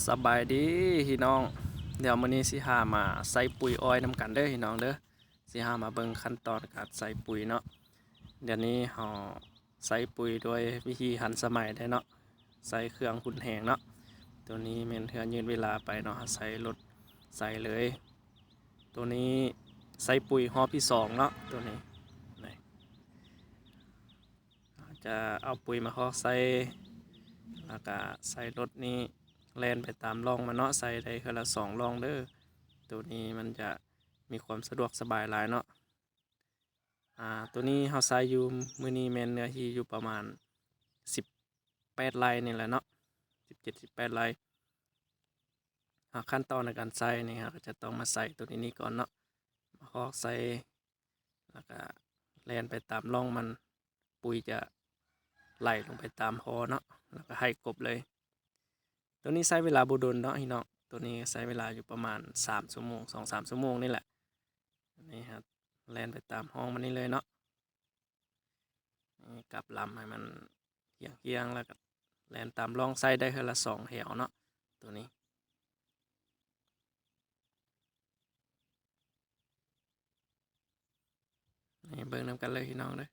ສະບາຍດີພີ່ນ້ອງ, ດຽວມື້ນີ້ຊິພາມາໃສ່ປຸຍອ້ອຍນຳກັນເດີພີ່ນ້ອງເດີ. ຊິພາມາເບິ່ງຂັ້ນຕອນການໃສ່ປຸຍເນາະ. ດຽວນີ້ເຮົາໃສ່ປຸຍໂດຍວິທີທັນສະໄໝເດ້ເນາະ, ໃຊ້ເຄື່ອງຮຸນແຮງເນາະ. ໂຕນີ້ແມ່ນເພື່ອຍືດເວລາໄປເນາະ, ເຮົາໃຊ້ລົດໃສ່ເລີຍ. ໂຕນີ້ໃສ່ປຸຍຮອບທີສອງເນາະ, ໂຕນີ້ ນີ້ ເຮົາຈະເອົາປຸຍມາຮອກໃສ່ ແລ້ວກະໃສ່ລົດນີ້ແລ່ນໄປຕາມຮ່ອງມັນເນາະ, ໃສ່ໄດ້ເທື່ອລະສອງຮ່ອງເດີ. ໂຕນີ້ມັນຈະມີຄວາມສະດວກສະບາຍຫຼາຍເນາະ. ອາ ໂຕນີ້ເຮົາໃສ່ຢູ່ມື້ນີ້ແມ່ນເນື້ອທີ່ຢູ່ປະມານສິບແປດໄຮ່ນີ້ແຫຼະເນາະ, ສິບເຈັດ ສິບແປດໄຮ່. ອາ ຂັ້ນຕອນໃນການໃສ່ນີ້ ເຮົາກະຈະຕ້ອງມາໃສ່ໂຕນີ້ນີ້ກ່ອນເນາະ, ມາຮອກໃສ່ ແລ້ວກະແລ່ນໄປຕາມຮ່ອງມັນ, ປຸຍຈະໄຫຼລົງໄປຕາມຮອເນາະ, ແລ້ວກະໄຫກົບເລີຍ. ໂຕນີ້ໃຊ້ເວລາບໍ່ດົນເນາະພີ່ນ້ອງ, ໂຕນີ້ໃຊ້ເວລາຢູ່ປະມານສາມຊົ່ວໂມງ ສອງສາມຊົ່ວໂມງນີ້ແຫຼະ. ນີ້ ແລ່ນໄປຕາມຮ່ອງມັນນີ້ເລີຍເນາະ, ນີ້ ກັບລຳໃຫ້ມັນ ຮຽງໆ ແລ້ວກໍແລ່ນຕາມຮ່ອງ, ໃສ່ໄດ້ເທື່ອລະສອງແຖວເນາະ ໂຕນີ້. ນີ້ເບິ່ງນຳກັນເລີຍພີ່ນ້ອງເດີ.